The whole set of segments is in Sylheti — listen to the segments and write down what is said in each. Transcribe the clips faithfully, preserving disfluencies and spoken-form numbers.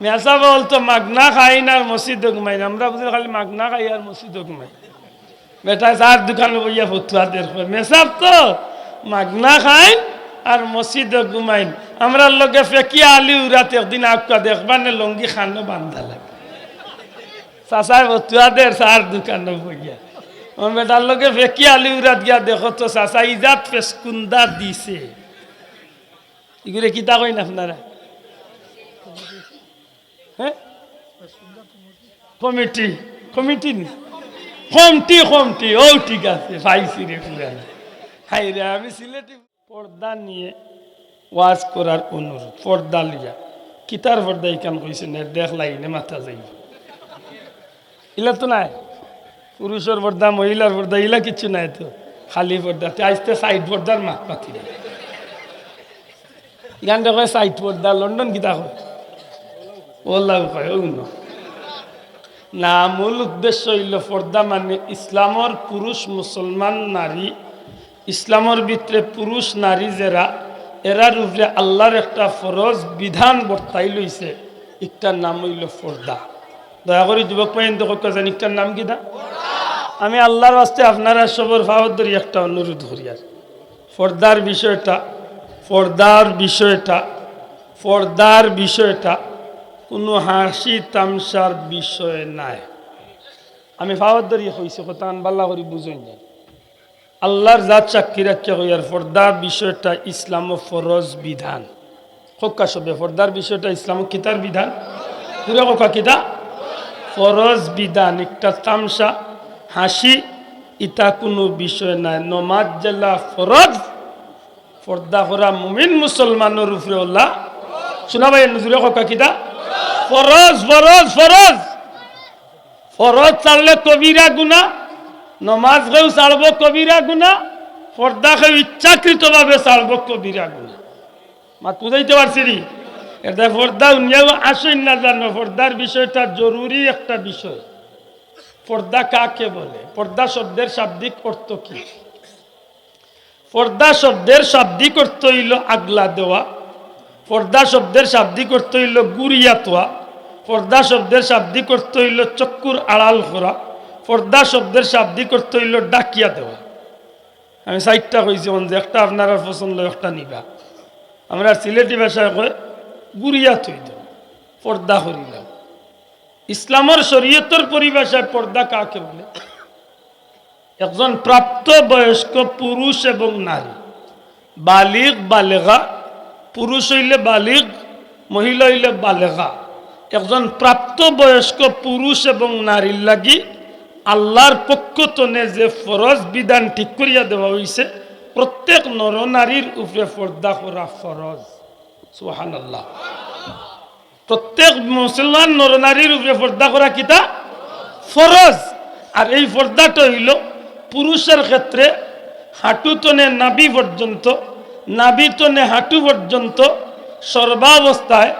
মেসাব অকল তো মাগনা খাইন আর মসজিদো ঘুমাইন। আমরা বুঝি খালি মাগনা খাই আর মসজিদো ঘুমাই। বেটায় চার দোকানো বইয়া ফতুয়া দের কয়, মেসাব তো মাগনা খাইন আর মসজিদো ঘুমাইন। আমরার লগে ফেকিয়া আলী উরাত একদিন আউক্কা দেখবা নে, লুঙ্গি খানো বান্ধা লাগে। চাচায় ফতুয়া দের চার দোকানো বইয়া। আমার বেটার লগে ফেকিয়া আলী উরাত গিয়া দেখো তো চাচায় ইজাত ফেসকুন্দা দিছে। ইগুরে কিতা কইন আপনারা? হ্যাঁ? কমিটি, কমিটি নি? কমটি, কমটি, ও ঠিক আছে, পাইছি রে পুরানা। হায় রে, আমি সিলেটি। পর্দা নিয়ে ওয়াজ করার অনুরোধ, পর্দা লইয়া। কিতার পর্দা ইখান কইছে না, দেখলাই নে মাথা যাইব। ইলা তো নাই, পুরুষর পর্দা, মহিলার পর্দা, ইলা কিচ্ছু নাই তো, খালি পর্দা। তে আইজতে সাইড পর্দার মাত মাতি রে। ইখানরে কয় সাইড পর্দা, লন্ডন কিতা কয়? ওলাও কয়, ও ন। না, মূল উদ্দেশ্য অইলো পর্দা মানে ইসলামর পুরুষ মুসলমান নারী, ইসলামর ভিতরে পুরুষ নারী যেরা, এরার উপরে আল্লার একটা ফরজ বিধান বর্তাই লইছে, ইকটার নাম অইলো পর্দা। দয়া করি যুবক ভাইয়াইন্তে কউক্কা জানি, ইকটার নাম কিতা? আমি আল্লার ওয়াস্তে আপনারা সবর পাওত ধরি একটা অনুরোধ করিয়ার, পর্দার বিষয়টা, পর্দার বিষয়টা, পর্দার বিষয়টা কুনু হাসি তামশার বিষয় নায়। আমি পাওত ধরি কইছি, কথাখান ভালা করি বুঝইন যান। আল্লার জাত সাক্ষী রাখিয়া কইয়ার, পর্দা বিষয়টা ইসলামো ফরজ বিধান। কউক্কা সবে, পর্দার বিষয়টা ইসলামো কিতার বিধান? পুরা কউক্কা কিতা? ফরজ বিধান। ইকটা তামশা, হাসি, ইতা কুনু বিষয় নায়। নমাজ যেলা ফরজ, পর্দা করা মুমিন মুসলমানর উপরে অলা। শুনা ভাই, নজুরে কউক্কা কিতা? ফরজ, ফরজ, ফরজ। ফরজ ছাড়লে কবিরা গুনা, নমাজ কেউ ছাড়বো কবিরা গুনা, পর্দা কেউ ইচ্ছাকৃতভাবে ছাড়বো কবিরা গুনা। মাত বুঝাইতে পারছি নি? এটা পর্দা উনিয়াও আসইন না জানো, পর্দার বিষয়টা জরুরি একটা বিষয়। পর্দা কাকে বলে? পর্দা শব্দের শাব্দিক অর্থ কি? পর্দা শব্দের শাব্দিক অর্থ অইলো আগলা দেওয়া, পর্দা শব্দের শাব্দিক অর্থ অইলো গুরিয়া থওয়া, পর্দা শব্দের শাব্দিক অর্থ অইলো চক্ষুর আড়াল করা, পর্দা শব্দের শাব্দিক অর্থ অইলো ডাকিয়া দেওয়া। আমি চাইরটা কইছি, অখন যে একটা আপনারার পছন্দ, একটা নিবা। আমরা সিলেটি ভাষায় কয় গুরিয়া থই দেও, পর্দা করিলাম। ইসলামর শরীয়তর পরিভাষায় পর্দা কাকে বলে? একজন প্রাপ্ত বয়স্ক পুরুষ এবং নারী, বালিগ, বালেগা, পুরুষ অইলে বালিগ, মহিলা অইলে বালেগা, একজন প্রাপ্ত বয়স্ক পুরুষ এবং নারীর লাগি আল্লার পক্ষ তনে যে ফরজ বিধান ঠিক করিয়া দেওয়া অইছে, প্রত্যেক নরনারীর উপরে পর্দা করা ফরজ। সুবহানাল্লাহ। প্রত্যেক মুসলমান নরনারীর উপরে পর্দা করা কিতা? ফরজ। আর এই পর্দাটা অইলো পুরুষর ক্ষেত্রে হাঁটু তনে নাভি পর্যন্ত, নাভি তনে হাঁটু পর্যন্ত সর্বাবস্থায়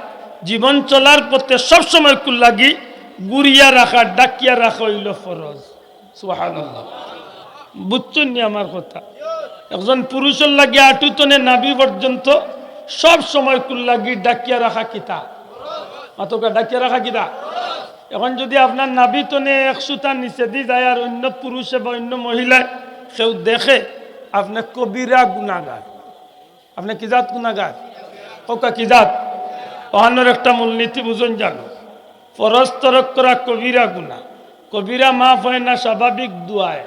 জীবন চলার পথে সবসময়কুর লাগি গুরিয়া রাখা, ডাকিয়া রাখা অইলো ফরজ। সুবহানাল্লাহ। বুঝছইন নি আমার কথা? একজন পুরুষর লাগি হাঁটু তনে নাভি পর্যন্ত সবসময়কুর লাগি ডাকিয়া রাখা কিতা? মাতউক্কা, ডাকিয়া রাখা কিতা? এখন যদি আপনার নাভি তনে এক সুতা নিচেদি যায় আর অইন্য পুরুষে বা অইন্য মহিলায় কেউ দেখে, আপনে কবিরা গুনাগার। আপনে কি জাত গুনাগার? কউক্কা কি জাত? অখানর একটা মূলনীতি বুঝইন জানো। ফরজ তরক করা কবিরা গুনা। কবিরা মাফ অয় না স্বাভাবিক দোয়ায়।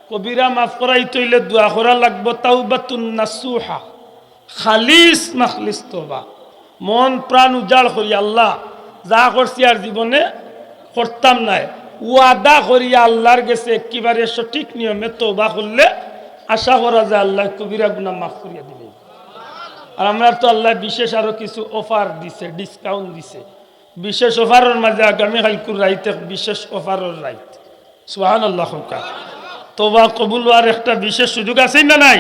কবিরা মাফ করাইতে অইলে দোয়া করা লাগবো তাওবাতুন নাসুহা, খালিস মাখলিস তওবা। মন প্রাণ উজাড় করি, আল্লাহ, যা করছি আর জীবনে করতাম নায়। ওয়াদা করি আল্লার গেছে একেবারে সঠিক নিয়মে তওবা করলে আশা করা যায় আল্লায় কবিরা গুনা মাফ করিয়া দিবে। আর আমরার তো আল্লায় বিশেষ আরো কিছু offer দিছে, discount দিছে। বিশেষ offerর মাঝে আগামী কাইলকুর রাইত এক বিশেষ offerর রাইত। সুবহানাল্লাহ কউক্কা। তওবা কবুল অওয়ার একটা বিশেষ সুযোগ আছে না নাই?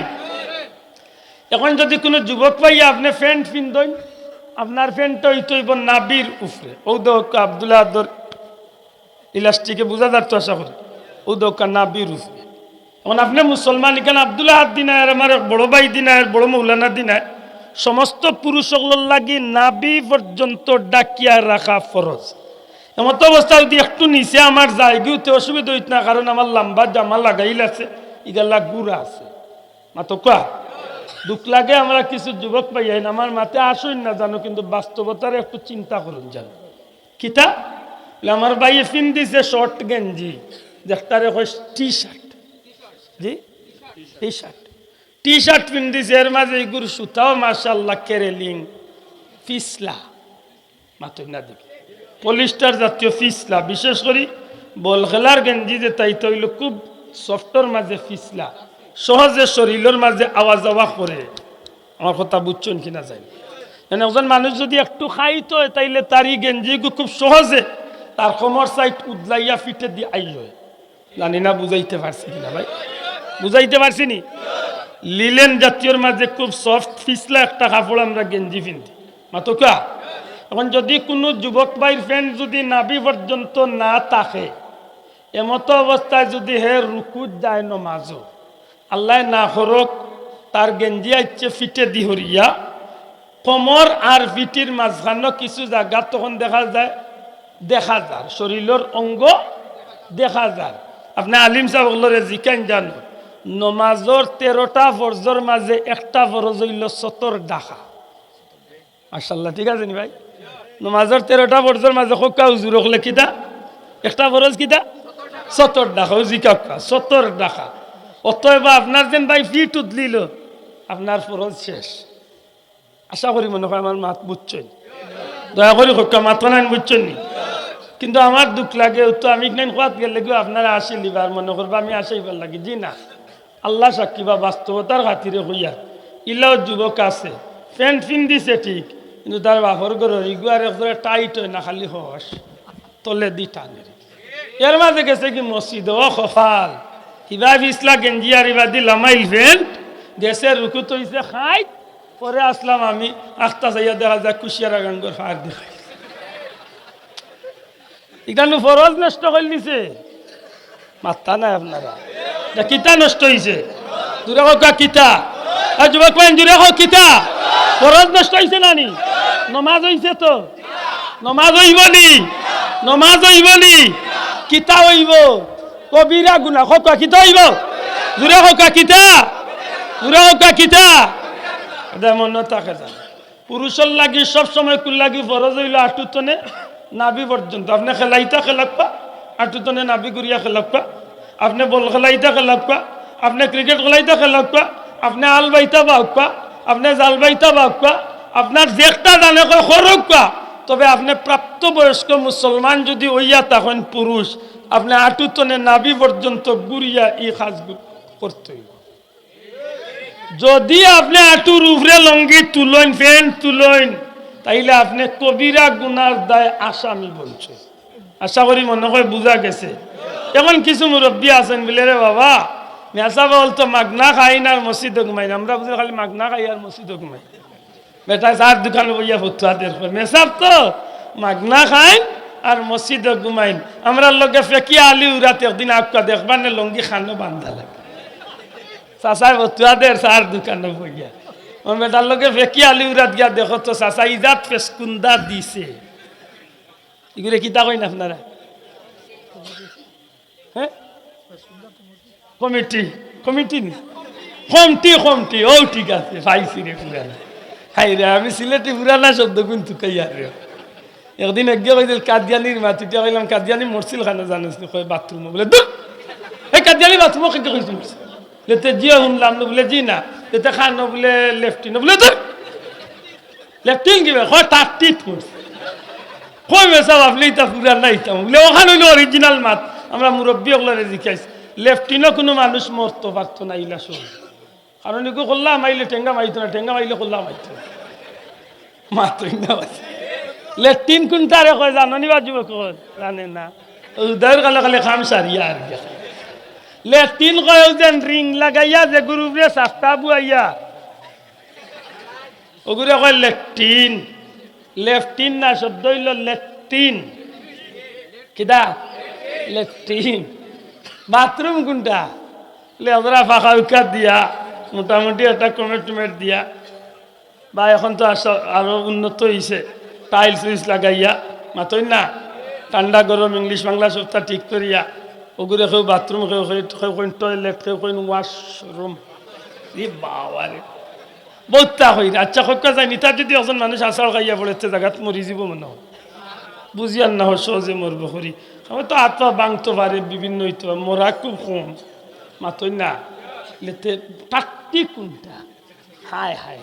এখন যদি কুনু যুবক ভাই আপনে pant পিন্দইন, আপনার pantটা অইতো অইবো নাভির উপরে। অউ দেখউক্কা আব্দুল আহাদর elasticএ বুঝা যার তো আশা করি। অউ দেখউক্কা নাভির উপরে। এখন আপনে মুসলমান, ইখান আব্দুল আহাদ দি নায়, আর আমার এক বড় ভাই দি নায়, আর বড় মৌলানা দি নায়। সমস্ত পুরুষ অকলর লাগি নাভি পর্যন্ত ঢাকিয়া রাখা ফরজ। এমত অবস্থা যুদি একটু নিচে আমার যায়গিও তে অসুবিধা অইত না, কারণ আমার লম্বা জামা লাগাইল আছে, ইগালা গুড়া আছে। মাতো কওয়া? দুখ লাগে আমরা কিছু যুবক ভাইয়াইন, আমার মাতে আসইন না জানো, কিন্তু বাস্তবতার একটু চিন্তা করুন জানো। কিতা? বলে, আমার ভাইয়ে ফিন্দিছে শর্ট গেঞ্জি, যেটারে কয় টি শার্ট। জি, টি শার্ট। টি শার্ট ফিন্দিছে, এর মাঝে ইগুর সুতাও মাশাআল্লাহ কেরেলিং, ফিসলা, মাতইন না দেখি, পলিস্টার জাতীয় ফিসলা। বিশেষ করি বল খেলার গেঞ্জি যেটা, ইটা অইলো খুব সফটর মাঝে ফিসলা, সহজে শরীলর মাঝে আওয়া যাওয়া করে। আমার কথা বুঝছইন কি না জানি। মানে একজন মানুষ যুদি একটু খাইত অয়, তাইলে তার ই গেঞ্জিগু খুব সহজে তার কোমর সাইড উদলাইয়া ফিটেদি আইল অয়। জানি না বুঝাইতে পারছি কি না ভাই, বুঝাইতে পারছি নি? লিলেন জাতীয়র মাঝে খুব সফট ফিসলা একটা কাপড় আমরা গেঞ্জি ফিন্দি। মাতো কওয়া? এখন যুদি কুনু যুবক ভাইর প্যান্ট যুদি নাভি পর্যন্ত না থাকে, এমতো অবস্থায় যুদি হে রুকুত যায় নমাজো, আল্লায় না করউক, তার গেঞ্জি আইছে ফিটেদি হরিয়া, কোমর আর ফিটির মাঝখানো কিছু জাগা তখন দেখা যায়, দেখা যার, শরীলর অঙ্গ দেখা যার। আপনে আলিম সাব অকলরে জিকাইন জানো, নমাজর তেরোটা ফরজর মাঝে একটা ফরজ অইলো সতর ঢাকা। মাশাআল্লাহ, ঠিক আছে নি ভাই? নমাজর তেরোটা ফরজর মাঝে কউক্কা হুজুর অকলে কিতা? একটা ফরজ কিতা? সতর ঢাকা। ও জি কউক্কা, সতর ঢাকা। অতএব আপনার যেন ভাই ফিট উদলিল, আপনার ফরজ শেষ। আশা করি মনে কয় আমার মাত বুঝছইন। দয়া করি কউক্কা, মাত নাইন বুঝছইন নি? কিন্তু আমার দুখ লাগে, তো আমি নাইন কওয়াত গেলেগিও আপনারা আসিলিবা আর মনে করবা আমি আসাইবার লাগি। জি না, আল্লাহ সাক্ষী বা বাস্তবতার খাতিরে কইয়ার, ইলাও যুবক আছে, প্যান্ট ফিন্দিছে ঠিক, কিন্তু তার বাপর ঘরর ইগু আর একজোড়া টাইট অয় না, খালি হস তলেদি টানে। এর মাঝে গেছে কি মসজিদ, ও কপাল, ইবা ফিসলা গেঞ্জি আর ইবাদি লামাইল প্যান্ট, গেছে রুকুত অইছে খাইত, পরে আসলাম আমি, আখতা চাইয়া দেখা যায় কুশিয়ারা গাঙ্গর ফার দেখাই। ইখানো ফরজ নষ্ট করি দিছে। মাত্তা নাই আপনারা। ইটা কিতা নষ্ট অইছে? জুরে কউক্কা কিতা? আর যুবক ভাই, জুরে কও কিতা? ফরজ নষ্ট অইছে না নি? নমাজ অইছে তো? নমাজ অইবো নি? নমাজ অইবো নি? কিতা অইবো? কবিরা গুনা। কউক্কা কিতা অইবো? জুরে কউক্কা কিতা? জুরে কউক্কা কিতা? ইটা মনো থাকে যেন। পুরুষর লাগি সব সময় কুন লাগি ফরজ অইলো আটুতনে নাভি পর্যন্ত। আপনে খেলাইতা খেলাউক্কা, আটুতনে নাভি করিয়া খেলাউক্কা। আপনে বল খেলাইতা খেলাউক্কা, আপনে ক্রিকেট খেলাইতা খেলাউক্কা, আপনে আল বাইতা বাউক্কা, আপনে জাল বাইতা বাউক্কা, আপনার যেকটা জানে কয় করউক্কা। তবে আপনে প্রাপ্তবয়স্ক মুসলমান যুদি অইয়া থাকইন পুরুষ, আপনে আটুতনে নাভি পর্যন্ত ঘুরিয়া ই কাজগু করতে অইবো। যুদি আপনে আটুর উপরে লুঙ্গি তুলইন, প্যান্ট তুলইন, তাইলে আপনে কবিরা গুনার দায় আসামি বনছইন। আশা করি মনো কয় বুঝা গেছে। এখন কিছু মুরব্বি আছইন বুলে, "রে বাবা, মেসাব অকল তো মাগনা খাইন আর মসজিদো ঘুমাইন, আমরা বুঝি খালি মাগনা খাই আর মসজিদো ঘুমাই।" বেটায় চার দোকানো বইয়া ফতুয়া দের কয়, "মেসাব তো মাগনা খাইন আর মসজিদো ঘুমাইন, আমরার লগে ফেকিয়া আলী উরাত একদিন আউক্কা, দেখবা নে লুঙ্গি খানো বান্ধা লাগে।" চাচায় ফতুয়া দের চার দোকানো বইয়া। ও বেটার লগে ফেকিয়া আলী উরাত গিয়া দেখো তো চাচায় ইজাত ফেসকুন্দা দিছে। ইগুরে কিতা কইন আপনারা? হ্যাঁ? কমিটি, কমিটি নি? কমটি, কমটি, ও ঠিক আছে, পাইছি রে পুরানা। হায় রে, আমি সিলেটি পুরানা শব্দ কুন তুকাইয়ার রে। একদিন একগে কইছিল কাদিয়ানির মাত, ইটা কইলাম, "কাদিয়ানি মরছিল কেনে জানোস নি?" কয়, "বাথরুমো।" বুলে, "ধুর! এই কাদিয়ানি বাথরুমো কেনে কইছিল মরছিল?" বুলে, "তে জিও হুনলাম না।" বুলে, "জি না।" "তে, তে খানো?" বুলে, "লেফটিনো।" বুলে, "ধুর! লেফটিন কিবা?" কয়, "তার টিট মরছে।" কই মেসাব আপনে ইতা পুরানা ইতা? বুলে, "অখান অইলো অরিজিনাল মাত।" আমরা মুরব্বি অকলরে জিকাইছি, লেফটিনো কুনু মানুষ মরতো পারতো না, ইলা সব। কারণ ইগু কল্লা মাইলে টেঙ্গা মাইতো না, টেঙ্গা মাইলে কল্লা মাইতো না। মাতইন না বাজে। লেট্রিন কুনটারে কয় জানো নি বা যুবক অকল? জানে না। উদাইর কালে খালি কাম সারিয়া আর কি। লেট্রিন কয় অউ যেন রিং লাগাইয়া যেগুর উপরে সাস্তা বুয়াইয়া। অগুরে কয় লেট্রিন। লেফটিন না, শব্দ অইলো লেট্রিন। কিতা? লেট্রিন। বাথরুম কুনটা? লেজরা ফাঁকা উকা দিয়া, মোটামুটি একটা কমেট টমেট দিয়া। বা এখন তো আস-, আরো উন্নত অইছে, টাইলস উইলস লাগাইয়া, মাতইন না, ঠান্ডা গরম ইংলিশ বাংলা সবটা ঠিক করিয়া, ওগুরে কেউ বাথরুম, কেউ, কেউ, কেউ কইন টয়লেট, কেউ কইন ওয়াশরুম। ই বাবা রে, বউততা কইরা। আচ্ছা, কউক্কা চাইন, ইতা যদি একজন মানুষ আছাড় খাইয়া পড়ে, তে জাগাত মরি যিবো মনো অয়। বুঝিয়ার না অয়, সহজে মরবো করি। আমার তো আত পা ভাঙতো পারে, বিভিন্ন অইতো পারে, মরা খুব কম। মাতইন না, লেতে টাট্টি কুনটা? হায় হায়।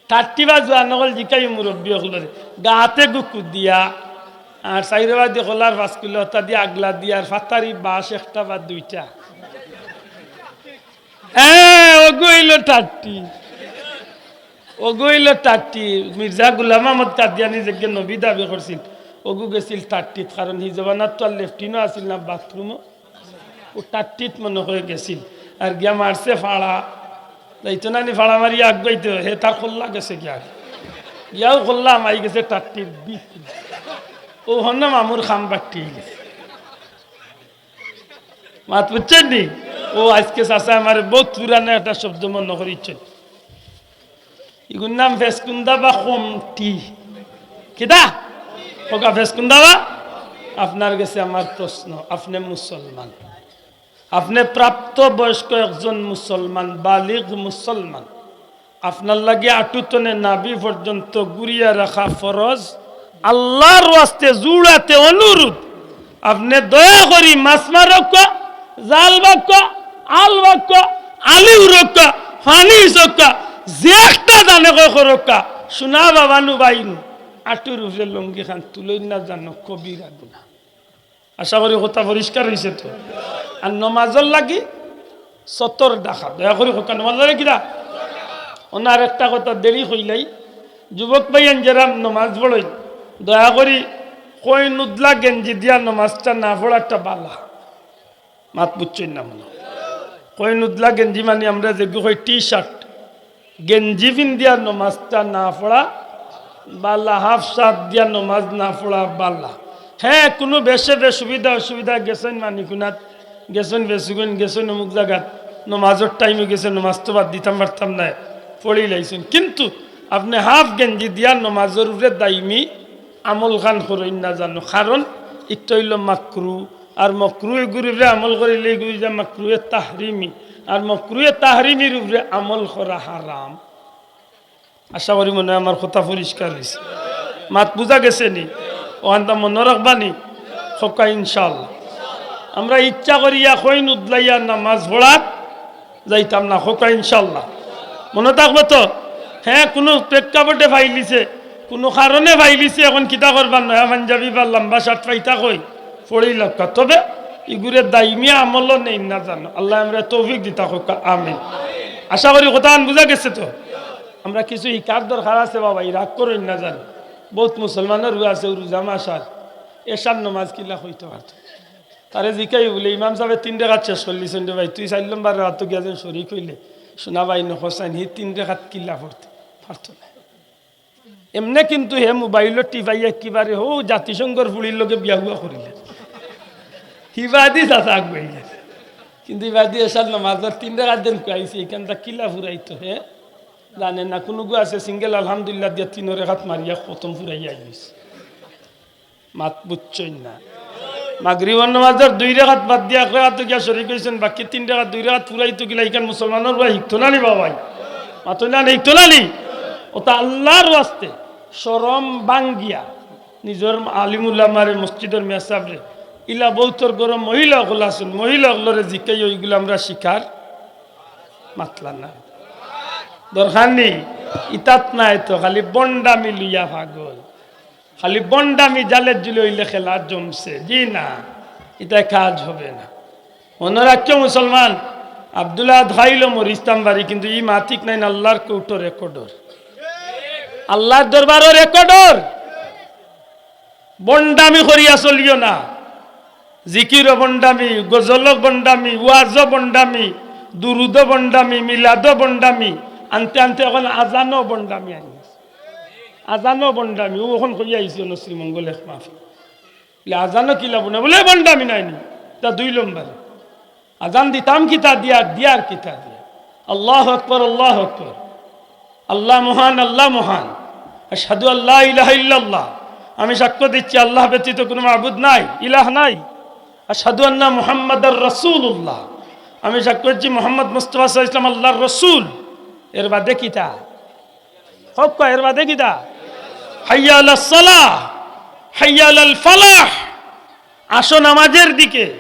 টাট্টি বা জোয়ান অকল জিকাই মুরব্বি অকলরে। গাতে গুকু দিয়া, আর চাইরোবাদি কলার পাঁচ কিলো অতা দিয়া আগলা দিয়া, আর ফাতারি বাঁশ একটা বা দুইটা। হ্যাঁ, ওগু অইলো টাট্টি। ওগু অইলো টাট্টি। মির্জা গুলাম আহমদ কাদিয়ানি যেগে নবী দাবি করছিল, ওগু গেছিল টাট্টিত, কারণ হি জমানাত তো আর লেট্রিনও আছিল না, বাথরুমও। ও টাট্টিত মনো অয় গেছিল, আর গিয়া মারছে ফাড়া। যাইতো না নি ফাড়া মারিয়া আগুয়াইতো, হে তার কল্লা গেছে গিয়া। গিয়াও কল্লা হামাই গেছে টাট্টির ভিতরে। ও হন না মামুর খাম বাট্টি গেছে। মাত বুঝছইন নি? ও আইজকে চাচায় আমারে বউত পুরানা একটা শব্দ মনো করাইছইন। ইগুর নাম ফেসকুন্দা বা কমটি। কিতা? কউক্কা ফেসকুন্দা বা? আপনার গেছে আমার প্রশ্ন, আপনে মুসলমান, আপনে প্রাপ্তবয়স্ক একজন মুসলমান, বালিগ মুসলমান, আপনার লাগি আটুতনে নাভি পর্যন্ত গুড়িয়া রাখা ফরজ। আল্লার ওয়াস্তে জুড়াতে অনুরোধ, আপনে দয়া করি মাছ মারউক্কা, জাল বাউক্কা, আল বাউক্কা, আলি উড়উক্কা, পানি ইসউক্কা, যে একটা জানে কয় করউক্কা, শুনা বাবা নু ভাই নু, আটুর উপরে লুঙ্গি খান তুলইন না জানো, কবিরা গুনা। আশা করি কথা পরিষ্কার অইছে তো। আর নমাজর লাগি সতর ডাকা, দয়া করি কউক্কা, নমাজর লাগি কিতা? অনো আরেকটা কথা দেরি কইলাই, যুবক ভাইয়াইন যেরা নমাজ পড়ইন, দয়া করি কইন উদলা গেঞ্জি দিয়া নমাজটা না পড়াটা বালা। মাত বুঝছইন না মনো অয়। কইন উদলা গেঞ্জি মানি আমরা যেগু কই টি শার্ট, গেঞ্জি পিন্দিয়া নমাজটা না পড়া বালা, হাফ শার্ট দিয়া নমাজ না পড়া বালা। হ্যাঁ, কুনু বেশে বেশ সুবিধা অসুবিধা গেছইন মানিকুনাত, গেছইন বেসুগইন, গেছইন অমুক জাগাত, নমাজর টাইম অইগেছে, নমাজ তো বাদ দিতাম পারতাম নায়, পড়িলাইছইন। কিন্তু আপনে হাফ গেঞ্জি দিয়া নমাজর উপরে দাইমি আমল খান করইন না জানো, কারণ ইকটা অইলো মাকরু, আর মকরু ইগুর উপরে আমল করিলে ইগু অইযায় মাকরুয়ে তাহরিমি, আর মকরুয়ে তাহরিমির উপরে আমল করা হারাম। আশা করি মনো অয় আমার কথা পরিষ্কার অইছে। মাত বুঝা গেছে নি? অখানতা মনো রাখবা নি? কউক্কা ইনশাআল্লাহ। আমরা ইচ্ছা করিয়া কইন উদলাইয়া নামাজ পড়াত যাইতাম না, কউক্কা ইনশাআল্লাহ। মনো থাকবো তো? হ্যাঁ, কুনু প্রেক্ষাপটে ফাইলিছে, কুনু কারণে ফাইলিছে, এখন কিতা করবা, নয়া পাঞ্জাবি বা লাম্বা শার্ট পাইতা কই, পড়িলাউক্কা। তবে ইগুরে দাইমি আমলো নেইন না জানো, আল্লায় আমরারে তৌফিক দিতা কউক্কা, আমিন। আশা করি কথাখান বুঝা গেছে তো। আমরা কিছু হিকার দরকার আছে বাবা, ই রাগ করইন না জানো। বউত মুসলমানর অউ আছে, রোজা মাস আর এশার নমাজ কিলা কইতো পারতো। তারে জিকাই বুলে, "ইমাম সাবে তিন রেকাত শেষ করিলিছইন রে ভাই, তুই চাইর লম্বর রেকাতো গিয়া যেন শরিক অইলে, শুনা ভাই নু কছাইন, হি তিন রেকাত কিলা পড়তো পারতো না।" এমনে কিন্তু হে মোবাইলো টিপাইয়া একেবারে হউ জাতিসংঘর ফুড়ির লগে বিয়া হুয়া করিলে। হিবাদি চাচা আগুয়াই গেছে। কিন্তু ইবাদি এশার নমাজর তিন রেকাত যেন কুয়াইছে, ইখানতা কিলা ফুরাইতো হে জানে না। কুনুগু আছে সিঙ্গেল আলহামদুলিল্লাহ দিয়া তিন রেকাত মারিয়া খতম ফুরাইয়া আইছে। মাত বুঝছইন না। মাগরিবর নমাজর দুই রেকাত বাদ দিয়া এক রেকাতো গিয়া শরিক অইছইন, বাকি তিন রেকাত দুই রেকাত ফুরাইতো কিলা, ইখান মুসলমানর অয়া হিকতো না নি বাবাই? মাতইন না, হিকতো না নি? অতা আল্লার ওয়াস্তে শরম ভাঙ্গিয়া নিজর আলিম উলামারে, মসজিদর মেসাবরে, ইলা বউতর ঘরো মহিলা অকল আছইন, মহিলা অকলরে জিকাইও, ইগুলা আমরা শিখার মাতলা না। দরকার নি, ইতাত নায় তো, খালি ভন্ডামি লইয়া পাগল। খালি ভন্ডামি জালের জুলে অইলে খেলা জমছে। জি না, ইতায় কাজ হবে না। মনো রাখিও মুসলমান, আব্দুল আহাদ খাইলো মরিস্তাম বাড়ি, কিন্তু ই মাতিক নাইন আল্লার কোর্টো রেকর্ডর। আল্লার দরবারো রেকর্ডর। ভন্ডামি করিয়া চলিও না। জিকিরও ভন্ডামি, গজলও ভন্ডামি, ওয়াজও ভন্ডামি, দুরুদও ভন্ডামি, মিলাদও ভন্ডামি, আনতে আনতে অখন আজানও ভন্ডামি আনি। আজানও ভন্ডামি, অউ অখন কইয়া আইছি অনো শ্রীমঙ্গল এক মাহফিল। বুলে, "আজানও কিলা বুলে?" বুলে, "ভন্ডামি নায় নি, ইতা দুই লম্বর।" আজান দিতাম কিতা দিয়া, দিয়ার কিতা দিয়া? আল্লাহু আকবার, আল্লাহু আকবার। আল্লাহ মহান, আল্লাহ মহান। আশহাদু আল্লা ইলাহা ইল্লাল্লাহ, আমি সাক্ষ্য দিচ্ছি আল্লাহ ব্যতীত কোনো মাবুদ নাই, ইলাহ নাই। আশহাদু আন্না মুহাম্মাদার রাসূলুল্লাহ, আমি সাক্ষ্য দিচ্ছি মোহাম্মদ মুস্তাফা সাল্লাল্লাহু আলাইহি ওয়াসাল্লাম আল্লাহর রসুল। এর বাদে কিতা? হক কয়, এর বাদে কিতা? হাইয়া আলাস সালাহ, হাইয়া আলাল ফালাহ। আসো নামাজের দিকে,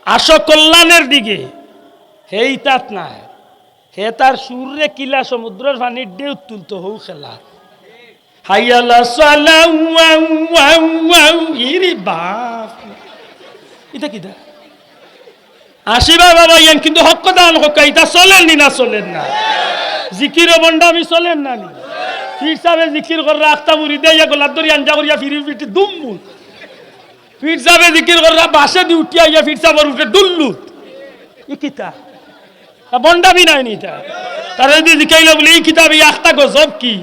আসো কল্যাণের দিকে। হেই তাত নাই। হে তার সুররে কিলা সমুদ্রর পানির ঢেউ তুলতো হউ খেলা। হাইয়া আলাস সালাহ, ওয়াউ, ওয়াউ, ওয়াউ। ইরে বাপ। ইটা কিতা? আসিবা বাবা, ইয়ান কিন্তু হক কথা আন হক, ইটা চলের নি না চলের না? জিকির ও ভন্ডামি চলের না নি? পীর সাবে জিকির কররা, আখতা মুড়ি দিয়া গলাত ধরি আঞ্জা করিয়া ফিরির পিঠে দুম্বু। পীর সাবে জিকির কররা, বাসে দি উঠিয়া আইয়া পীর সাবর উঠে ডুল্লু। ই কিতা? তা ভন্ডামি নাই নি ইটা? তারে যদি জিকাইলা বুলে, "ই কিতাব, ই আখতা গজব কি?"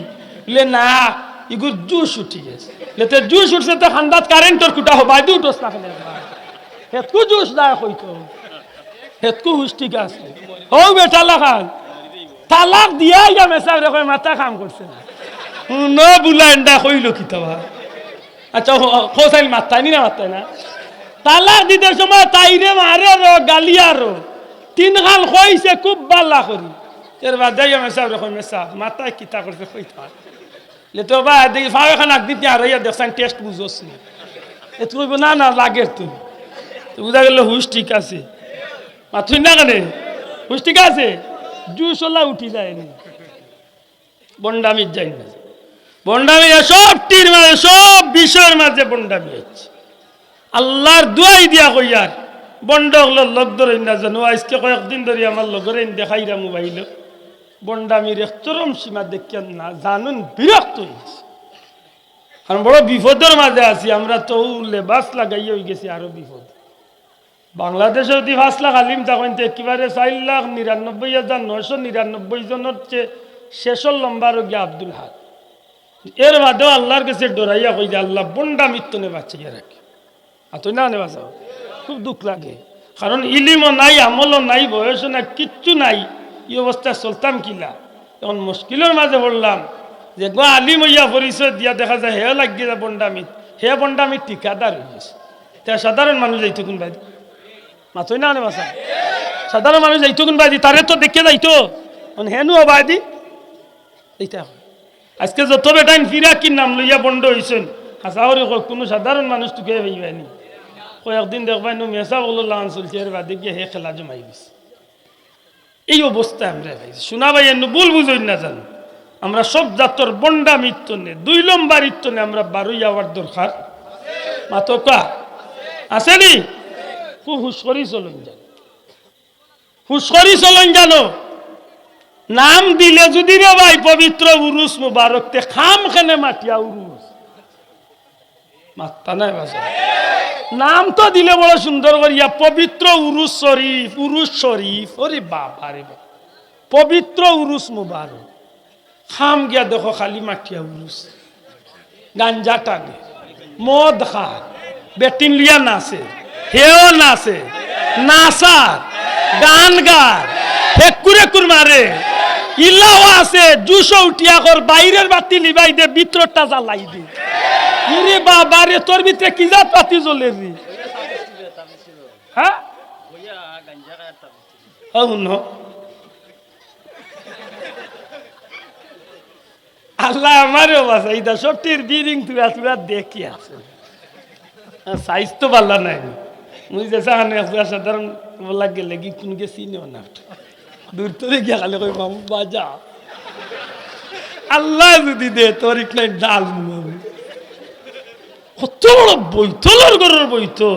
বুলে, "না, ইগুর জুশ উঠি গেছে।" বুলে, "তে জুশ উঠছে, তে খান্দাত কারেন্টর খুঁটা হবায় দি উঠোস না কেনে?" হেতকু জুশ দায় কইতো। হেতকু হুশ ঠিক আছে। ও বেটা লাখান, তালাক দিয়া ইয়া মেসাবরে কয় মাথা কাম করছে না। হুনো বুলা এন্ডা কইলো কিতা বা? আচ্ছা, হ-, হ-, হোসাইন মাত্তানি না মাত্তায় না? তালাক দিতে সময় তাইরে মারে রো, গালিয়া রো। তিন খান কইছে খুব বালা করি। এর বাদে ইয়া মেসাবরে কয়, "মেসাব, মাথায় কিতা করছে কইতা।" লে তো বা দেখি ফাও এখন একদিন তুই আর ইয়া দেখছেন টেস্ট বুঝোস নি। এ তুই কইবো, "না, না, লাগের তো।" তো বুঝা গেল হুশ ঠিক আছে। মাতুই না কেনে? হুশ ঠিক আছে? জুশ ওলা উঠি যায়নি। ভন্ডামির যাই না। ভন্ডামি সব টির মাঝে, সব বিষয়ের মাঝে ভন্ডামি হচ্ছে। আল্লাহর দুয়াই দিয়া কইয়ার, ভন্ড অকলর লগ ধরইন না জানো। আইজকে কয়েকদিন ধরি আমার লগরে দেখাইরা মোবাইলো। ভন্ডামির এক চরম সীমা দেখিয়া না জানুন বিরক্ত হইছে। কারণ বড় বিপদর মাঝে আছি আমরা, তো লেবাস লাগাইয়া হই গেছি আরো বিপদ। বাংলাদেশে যদি পাঁচ লাখ আলিম থাকইন, তে একেবারে চাইর লাখ নিরানব্বই হাজার নয়শো নিরানব্বই জনর চেয়ে শেষর লম্বা রোগী আব্দুল হাক। এর বাদেও আল্লাহর কাছে ডরাইয়া কই যে, "আল্লাহ, ভন্ডামির তনে বাঁচাইয়া রাখি।" আর তুই না নে বাঁচাও, খুব দুঃখ লাগে। কারণ ইলিমও নাই, আমলও নাই, বয়সও নাই, কিচ্ছু নাই। এই অবস্থায় চলতাম কিলা? এখন মুশকিলর মাঝে পড়লাম যে গো আলিম হইয়া পরিচয় দিয়া দেখা যায় হেও লাগিয়ে যায় ভন্ডামি, হে ভন্ডামির ঠিকাদার হয়ে গেছে। তে সাধারণ মানুষ যাইতো কোন বায়দি? মাতই না নে বাসা। সাধারণ মানুষ যাইতো কোন বায়দি? তারে তো দেখে যাইতো। মানে হেনু বায়দি? এইটা হয়। আজকে যত বেটাইন ফিরাকির নাম লইয়া ভন্ড হইছেন, হাছা করি কয়, কোনো সাধারণ মানুষ তুকে পাইবায় নি। কয়েকদিন দেখবায় নু মেসাব অকলর লাগান চলছে, এর বাদে গিয়া হে খেলা জমাই গেছে। এই অবস্থায় আমরা পাইছি। শোনা ভাই, এমনি ভুল বুঝইন না জানো। আমরা সব জাতর ভন্ডামির তনে, দুই লম্বর ইত্তনে আমরা বারই আওয়ার দরকার। মাতকা আছে নি? খুব হুশ করি চলইন জানো। হুশ করি চলইন জানো। নাম দিলে যদি রে ভাই পবিত্র উরুস মুবারক, তে খাম কেনে মাটিয়া উরুস? মাত্তা নাই বাসা। নাম তো দিলে বড় সুন্দর করিয়া, পবিত্র উরুস শরীফ, উরুস শরীফ। ওরে বাবা রে বাবা, পবিত্র উরুস মুবারক। খাম গিয়া দেখো খালি মাটিয়া উরুস, গাঞ্জা টানে, মদ খায়, বেটিন লইয়া নাচে, হেও নাচে, নাচার, গান গার, হেকুর হেকুর মারে, ইলাও আছে, জুশো উঠিয়া কর, বাইরের বাতি লিবাই দে, ভিতরটা জ্বালাই দে। ইরে বাবা রে, তোর ভিতরে কি জাত পাতি জ্বলে রে? হ্যাঁ? ও হুনো। আল্লাহ আমারেও বাঁচাই, ইতা সবটির বিরিং তুরা তুরা দেখি আছে। আর সাইজ তো ভালা নাই। মুই যে সাহানে একবার সাধারণ বলা গেলে কি কোন গেছি নেও না। দূর তরে গিয়া খালি কই, "মামু বাজা।" আল্লাহ যদি দে, তোর ইকলাই ডাল মুমাবি। কত বড় বৈতলর ঘরর বৈতল।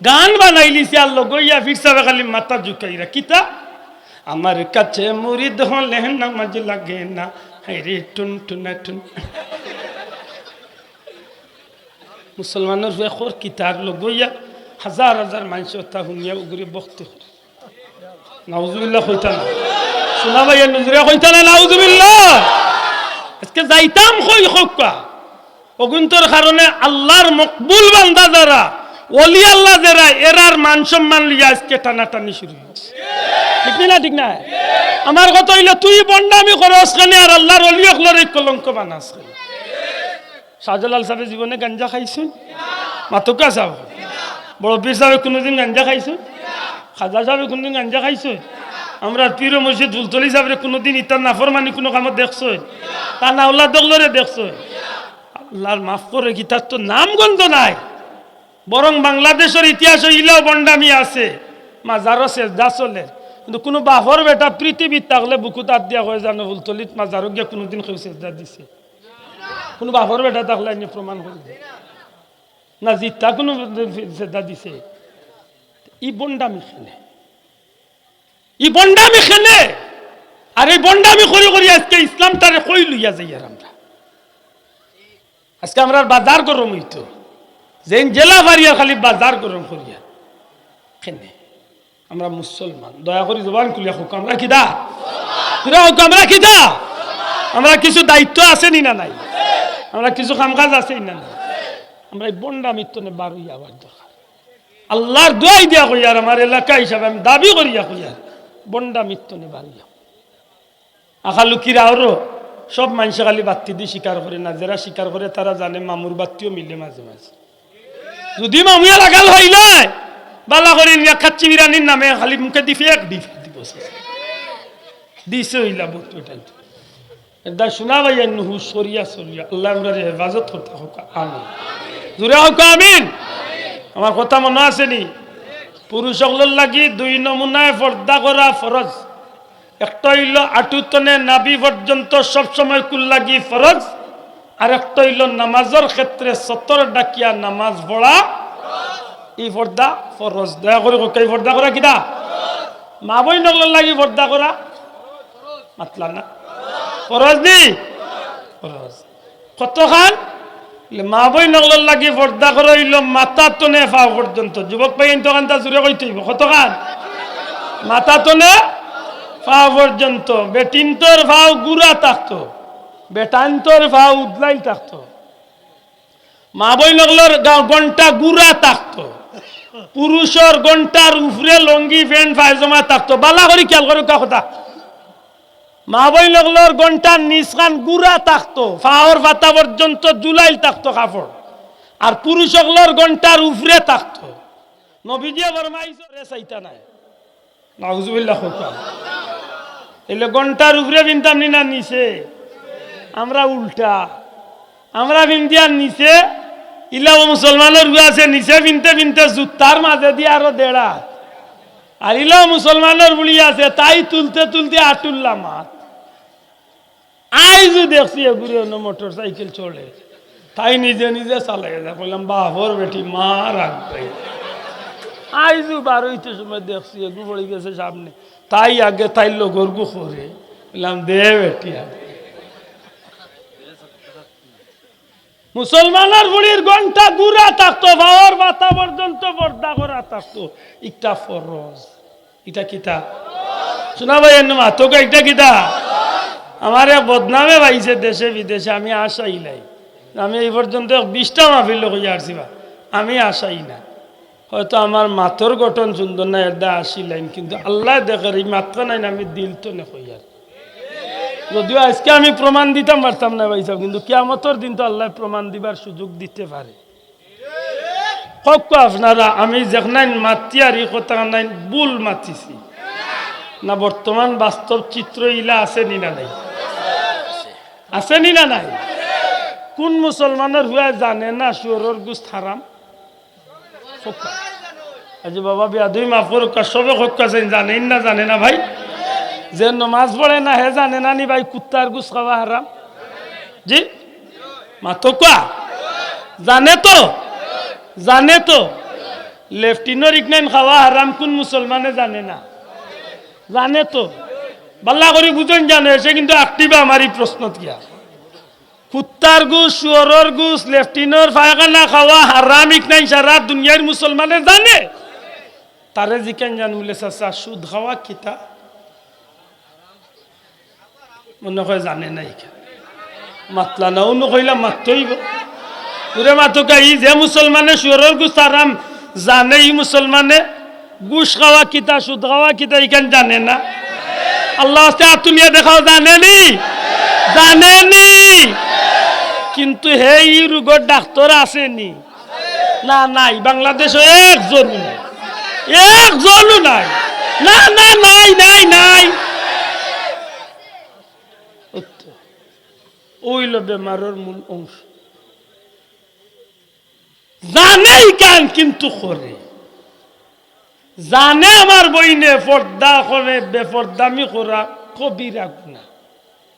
গান বানাইলিছে আর লগইয়া ফির সাবে খালি মাথা ঝুঁকাইরা। কিতা? "আমার কাছে মুরিদ হলে নামাজ লাগে না, হায় রে টুন টুনা টুন।" মুসলমানর হয়ে খর কিতার লগইয়া হাজার হাজার মানুষ তা শুনিয়া উগরে ভক্তি করে। নাউজুবিল্লাহ কইতা না। শোনা ভাই, নজরে কইতা না, নাউজুবিল্লাহ। আজকে যাইতাম কই খোকা। অগুন্তর কারণে আল্লাহর মকবুল বান্দা যারা, অলি আল্লাহ যেরা, এরার মান সম্মান লইয়া আইজকে টানাটানি শুরু অইছে। ঠিক নি না? ঠিক না? আমার কথা অইলো, তুই ভন্ডামি করস কেনে আর আল্লাহর অলি অকলরে কলঙ্ক বানাস কেনে? শাহজালাল সাবে জীবনে গাঞ্জা খাইছইন? মাতউক্কা সাব। বড় পীর সাবে কুনুদিন গাঞ্জা খাইছইন? খাজা সাবে কুনুদিন গাঞ্জা খাইছইন? আমরার পীর ও মুর্শিদ ফুলতলি সাবরে কুনুদিন ইতার নাফরমানি কুনু কামো দেখছইন? তান আওলাদ অকলরে দেখছইন? আল্লাহর মাফ করউক, ইতার তো নাম গন্ধ নাই। বরং বাংলাদেশর ইতিহাসো ইলাও ভন্ডামি আছে, মাজারো সেজদা চলের। কিন্তু কুনু বাফর বেটা পৃথিবীত থাকলে বুকুত আত দিয়া কয় জানো ফুলতলিত মাজারো গিয়া কুনুদিন কেউ সেজদা দিছে? কুনু বাফর বেটা থাকলে আইনে প্রমাণ করি দে। না জিতা কুনু সেজদা দিছে? ই ভন্ডামি কেনে? ই ভন্ডামি কেনে? আর এই ভন্ডামি করি করি আইজকে ইসলামটারে কই লইয়া যাইয়ার আমরা। আইজকে আমরার বাজার গরম অইতো, যেইন জেলা ফারিয়ার খালি বাজার গরম করিয়ার। কেনে? আমরা মুসলমান, দয়া করি জবান খুলিয়া কউক্কা, আমরা কিতা? পুরা কউক্কা, আমরা কিতা? আমরা কিছু দায়িত্ব আছে নি না নাই? আমরা কিছু কামকাজ আছে নি না নাই? আমরা ই ভন্ডামির তনে বার অইয়া আওয়ার দরকার। আল্লাহর দোয়াই দিয়া কইয়ার, আমার এলাকা হিসাবে আমি দাবি করিয়া কইয়ার, ভন্ডামির তনে বার অইয়া। আখালুকির আওরো সব মানষে খালি বাত্তি দি শিকার করে না, যেরা শিকার করে তারা জানে মামুর বাত্তিও মিলে মাঝে মাঝে। যুদি মামুয়ে লাগাল অইলে, বালা করি নিয়া খাচ্চি বিরানির নামে খালি মুখে দি ফেক দি ফেক দিব। দিছে অইলা বহুত বেটাইন। এরদায় শুনা ভাই, এর হুশ করিয়া চলিয়া আল্লায় আমরারে হেফাজত করতা কউক্কা, আমিন। জুরে কউক্কা, আমিন। আমার কথা মনো আছে নি? পুরুষ অকলর লাগি দুই নমুনায় পর্দা করা ফরজ। একটা অইলো আটু তনে নাভি পর্যন্ত সবসময় কুল লাগি ফরজ, আর একটা অইলো নামাজর ক্ষেত্রে সতর ঢাকিয়া নামাজ পড়া, ই পর্দা ফরজ। দয়া করি কউক্কা, ই পর্দা করা কিতা? মা বইন অকলর লাগি পর্দা করা, মাতলা না? ফরজ নি? ফরজ। কতখান? বলে, মা বইন অকলর লাগি পর্দা করা অইলো মাথা তনে পাও পর্যন্ত। যুবক ভাইয়াইন তো খান্তা জুরে কইতে অইবো। কতখান? মাথা তনে পাও পর্যন্ত। বেটিন্তর পাও গুড়া থাকতো, বেটাইন্তর পাও উদলাইল থাকতো। মা বইন অকলর গা-, ঘন্টা গুড়া থাকতো, পুরুষর ঘন্টার উপরে লুঙ্গি, প্যান্ট, পায়জামা থাকতো। বালা করি খিয়াল করউক্কা কথা। মা বইন অকলর ঘন্টার নিচখান গুড়া থাকতো, পাওর পাতা পর্যন্ত ঝুলাইল থাকতো কাপড়। আর পুরুষ অকলর ঘন্টার উপরে থাকতো। নবীজিয়ে ফরমাইছইন, রে চাইতা নায়। নাউজুবিল্লাহ কউক্কা। অইলে ঘন্টার উপরে পিনতাম নি না নিচে? আমরা উল্টা। আমরা পিনদিয়ার নিচে, ইলাও মুসলমানর গু আছে, নিচে পিনতে পিনতে জুতার মাঝে দি আরো দেড়া। আর ইলাও মুসলমানর ফুড়ি আছে, তাই তুলতে তুলতে আটুল্লা মাত। আইজও দেখছি এগুরে অনো মোটরসাইকেল চড়ে, তাই নিজে নিজে চালাইয়া যায়। কইলাম, বাফর বেটি, মা রাখবে। আইজও বার অইতে সময় দেখছি এগু পড়ি গেছে সামনে, তাই আগে তাইর লগর গু করে। কইলাম, দে বেটি আগে। মুসলমানর ফুড়ির ঘন্টা গুড়া থাকতো, পাওর পাতা পর্যন্ত পর্দা করা থাকতো। ইটা ফরজ। ইটা কিতা? শুনা ভাই, এনে মাতউক্কা, ইটা কিতা? আমার এক বদনামে পাইছে দেশে বিদেশে, আমি আশাই নাই। আমি এই পর্যন্ত এক বিশটা মাহফিল কইয়া আসছি বা, আমি আশাই না। হয়তো আমার মাতর গঠন সুন্দর না, এরদায় আশি লাইন, কিন্তু আল্লায় দেখের, ই মাতখানাইন আমি দিল তনে কইয়ার। যদিও আইজকে আমি প্রমাণ দিতাম পারতাম না ভাইসাব, কিন্তু কিয়ামতর দিন তো আল্লায় প্রমাণ দিবার সুযোগ দিতে পারে। কউক্কা আপনারা, আমি যেখানাইন মাতিয়ার ই কথাখানাইন ভুল মাতিছি না? বর্তমান বাস্তব চিত্র ইলা আছে নি না নাই? আছে নি না নাই? কুন মুসলমানর পুয়ায় জানে না শুয়োরর গুস্ত হারাম? কউক্কা। আইজ বাবা বেয়াদবি মাফ করউক্কা, সবে কউক্কা, জানে না, জানে না ভাই? যে নমাজ পড়ে না, হে জানে না নি ভাই, কুত্তার গুস্ত খাওয়া হারাম? জি? মাতউক্কা। জানে তো? জানে তো? লেফটিনর ইকনাইন খাওয়া হারাম কুন মুসলমানে জানে না? জানে তো? বালা করি বুঝইন জানে, হে কিন্তু আটকিবা আমার ই প্রশ্নত গিয়া। কুত্তার গুস্ত, শুয়োরর গুস্ত, লেফটিনর পায়খানা খাওয়া হারাম, ইকনাইন সারা দুনিয়ার মুসলমানে জানে। তারে জিকাইন জানো বুলে, "চাচা, সুদ খাওয়া কিতা?" মনে কয় জানে না ইখান। মাতলা না, অনো কইলা মাততে অইবো। জুরে মাতউক্কা, ই যে মুসলমানে শুয়োরর গুস্ত হারাম, জানে ই মুসলমানে ঘুষ খাওয়া কিতা, সুদ খাওয়া কিতা, ইখান জানে না? আল্লার ওয়াস্তে আত তুলিয়া দেখাও, জানে নি? জানে নি? কিন্তু হে ই রোগর ডাক্তর আছে নি? না, নাই। বাংলাদেশো একজনও নাই, একজনও নাই। না, না, নাই, নাই, নাই। অইতো, অইলো বেমারর মূল অংশ। জানে ইখান কিন্তু করে। জানে আমার বইনে পর্দা করে, বেপর্দামি করা কবিরা গুনা,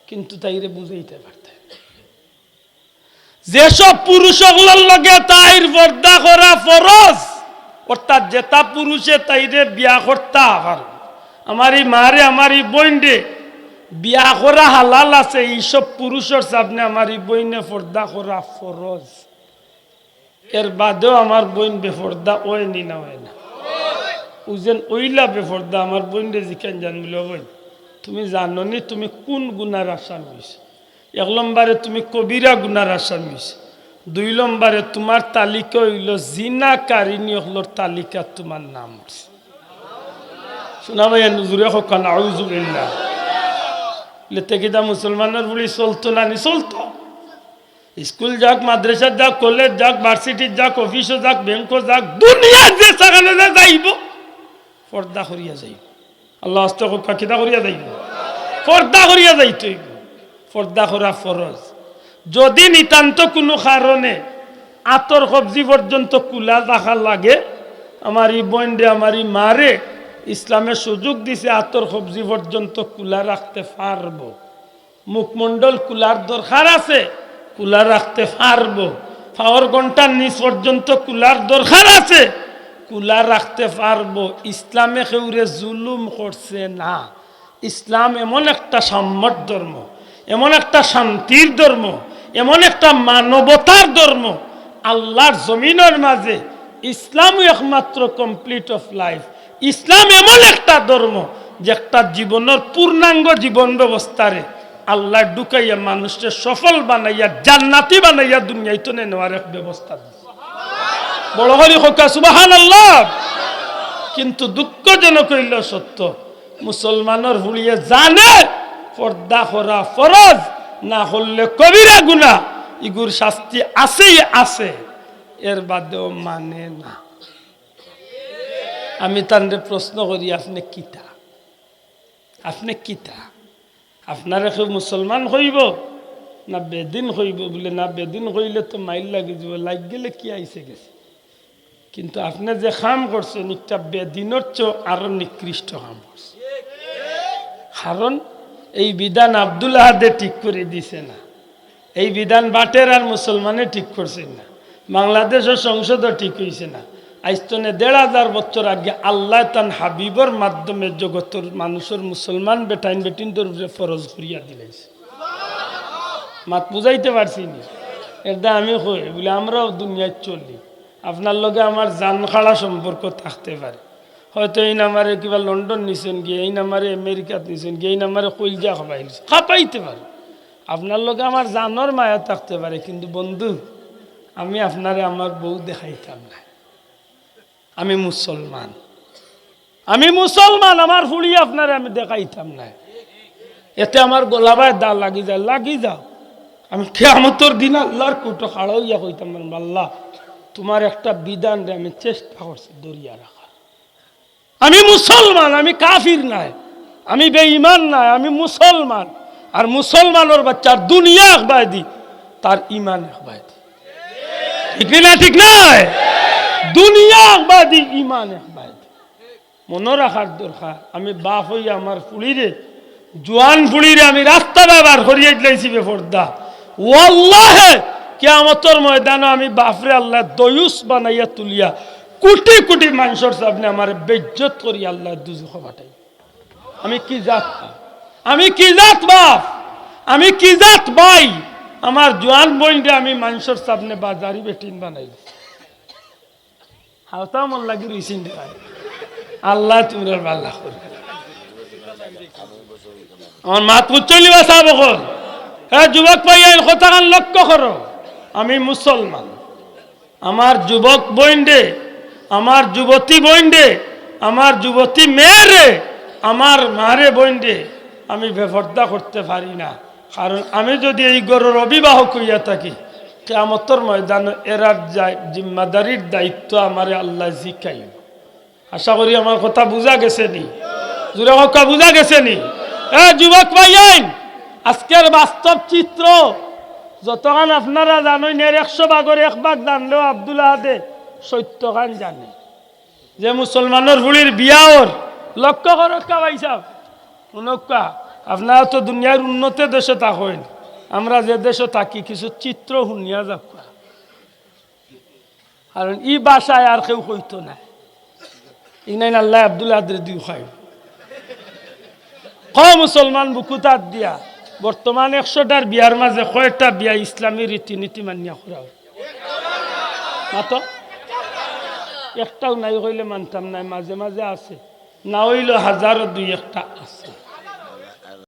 কিন্তু তাইরে বুঝাইতে পারতে না। যেসব পুরুষ অকলর লগে তাইর পর্দা করা ফরজ, অর্থাৎ যেতা পুরুষে তাইরে বিয়া করতা পারবো, আমার ই মারে, আমার ই বইনরে বিয়া করা হালাল আছে, ইসব পুরুষর সামনে আমার ই বইনে পর্দা করা ফরজ। এর বাদেও আমার বইন বেপর্দা অয় নি না অয় না? অউ যেন অইলা বেপর্দা, আমার বইনরে জিকাইন যান বুলে, "ও বইন, তুমি জানো নি তুমি কুন গুনার আসামি অইছো? এক লম্বরে তুমি কবিরা গুনার আসামি অইছো, দুই লম্বরে তুমার তালিকা অইলো জিনাকারিনী অকলর তালিকাত তুমার নাম উঠছে।" হুনা ভাই, জুরে কউক্কা, নাউজুবিল্লাহ। লেতে কিতা মুসলমানর ফুড়ি চলতো না নি? চলতো। স্কুল যাউক, মাদ্রাসাত যাউক, কলেজ যাউক, ভার্সিটিত যাউক, অফিসো যাউক, ব্যাংকো যাউক, দুনিয়ার যে যেখানো যে যাইবো, পর্দা করিয়া যাইবো। আল্লার ওয়াস্তে কউক্কা, কিতা করিয়া যাইবো? পর্দা করিয়া যাইতো অইবো। পর্দা করা ফরজ। যদি নিতান্ত কুনু কারণে আতর কবজি পর্যন্ত খুলা রাখা লাগে, আমার ই বইনরে, আমার ই মারে ইসলামে সুযোগ দিছে, আতর কবজি পর্যন্ত খুলা রাখতে পারবো। মুখমণ্ডল খুলার দরকার আছে, খুলা রাখতে পারবো। পাওর ঘন্টার নিচ পর্যন্ত খুলার দরকার আছে, খুলা রাখতে পারবো। ইসলামে কেউরে জুলুম করছে না। ইসলাম এমন একটা সাম্যর ধর্ম, এমন একটা শান্তির ধর্ম, এমন একটা মানবতার ধর্ম। আল্লার জমিনর মাঝে ইসলামউ একমাত্র complete of life। ইসলাম এমন একটা ধর্ম, যে একটা জীবনর পূর্ণাঙ্গ জীবন ব্যবস্থারে আল্লায় ঢুকাইয়া মানুষরে সফল বানাইয়া, জান্নাতি বানাইয়া দুনিয়াইত নেওয়ার এক ব্যবস্থা দিছে। বড় করি কউক্কা সুবহানাল্লাহ। কিন্তু দুঃখজনক অইলো সত্য, মুসলমানর ফুড়িয়ে জানে পর্দা করা ফরজ, না করলে কবিরা গুনা, ইগুর শাস্তি আছেই আছে, এর বাদেও মানে না। আমি তানরে প্রশ্ন করি, আপনে কিতা? আপনে কিতা? আপনারে কেউ মুসলমান কইবো না বেদিন কইবো? বুলে, না, বেদিন কইলে তো মাইর লাগি যিবো, লাগি গেলে কি আইছে গেছে। কিন্তু আপনে যে কাম করছইন, ইটা বেদিনর চেয়েও আরো নিকৃষ্ট কাম করছইন। কারণ এই বিধান আব্দুল আহাদে ঠিক করি দিছে না, এই বিধান বাটেরার মুসলমানে ঠিক করছইন না, বাংলাদেশর সংসদও ঠিক অইছে না। আইজ তনে দেড় হাজার বছর আগে আল্লায় তান হাবিবর মাধ্যমে জগতর মানুষর মুসলমান বেটাইন বেটিন্তর উপরে ফরজ করিয়া দিলাইছে। মাত বুঝাইতে পারছি নি? এরদায় আমি কই, বুলে, আমরাও দুনিয়াত চলি, আপনার লগে আমার জান খাড়া সম্পর্ক থাকতে পারে, হয়তো এইন আমারে কিবা লন্ডন নিছইন গিয়া, এইন আমারে আমেরিকাত নিছইন গিয়া, এইন আমারে কইলজা খাবাইলিছইন, খাবাইতে পারে। আপনার লগে আমার জানর মায়া থাকতে পারে, কিন্তু বন্ধু, আমি আপনারে আমার বউ দেখাইতাম না। আমি মুসলমান, আমি মুসলমান, আমার ফুড়ি আপনারে আমি দেখাইতাম না। এতে আমার গলাবায় দা লাগি যায়, লাগি যাও। আমি কিয়ামতর দিন আল্লার কুটো খাড়া অইয়া কইতাম পারমু, "আল্লা, তুমার একটা বিধানরে আমি চেষ্টা করছি ধরিয়া রাখার।" আমি মুসলমান, আমি কাফির নায়, আমি বেঈমান নায়, আমি মুসলমান। আর মুসলমানর বাচ্চার দুনিয়া এক বায়দি, তার ইমান এক বায়দি। ঠিক নি না? ঠিক নায়? দুনিয়া এক বায়দি, ইমান এক বায়দি। মনো রাখার দরকার, আমি বাফ অইয়া আমার ফুড়িরে, জুয়ান ফুড়িরে আমি রাস্তা বায় বার করিয়া দিলাইছি বেপর্দা। ওয়াল্লাহে, কিয়ামতর ময়দানো আমি বাফরে আল্লায় দয়ুস বানাইয়া তুলিয়া কুটি কুটি মানষর সামনে আমারে বেইজ্জত করি আল্লায় দুজখো পাঠাইবো। আমি কি জাত বাফ? আমি কি জাত বাফ? আমি কি জাত ভাই? আমার জুয়ান বইনরে আমি মানষর সামনে বাজারি বেটিন বানাইলিছি। হালতা মন লাগি রইছেন রে ভাই। আল্লায় তুমরার ভালা করউক। আমার মাত বুঝছইন নি বা সাব অকল? হে যুবক ভাইয়াইন, কথাখান লক্ষ্য করো। আমি মুসলমান। আমার যুবক বইনরে আমার যুবতী বইনরে, আমার যুবতী মেয়েরে, আমার মারে বইনরে আমি বেপর্দা করতে পারি না। কারণ আমি যদি এই ঘরর অভিভাবক অইয়া থাকি, কিয়ামতর ময়দানো এরার যা-, জিম্মাদারির দায়িত্ব আমারে আল্লায় জিকাইবা। আশা করি আমার কথা বুঝা গেছে নি? জোরে কউক্কা, বুঝা গেছে নি? এ যুবক ভাইয়াইন, আজকের বাস্তব চিত্র যতখান আপনারা জানইন, এর একশো ভাগর এক ভাগ জানলেও আব্দুল আহাদে সত্তরখান জানে। যে মুসলমানর ফুড়ির বিয়া অর, লক্ষ্য করউক্কা ভাইসাব, হুনউক্কা, আপনারা তো দুনিয়ার উন্নত দেশো থাকইন, আমরা যে দেশো থাকি কিছু চিত্র হুনিয়া যাউক্কা। কারণ ই ভাষায় আর কেউ কইতো নায়। ইনাইন আল্লায় আব্দুল আহাদরে দিউক খাই। ক মুসলমান বুকুত আত দিয়া, বর্তমান একশোটার বিয়ার মাঝে কয়টা বিয়া ইসলামী রীতিনীতি মানিয়া করা অয়? মাতো? একটাও নাই কইলে মানতাম নায়, মাঝে মাঝে আছে, না অইলেও হাজারো দুই একটা আছে।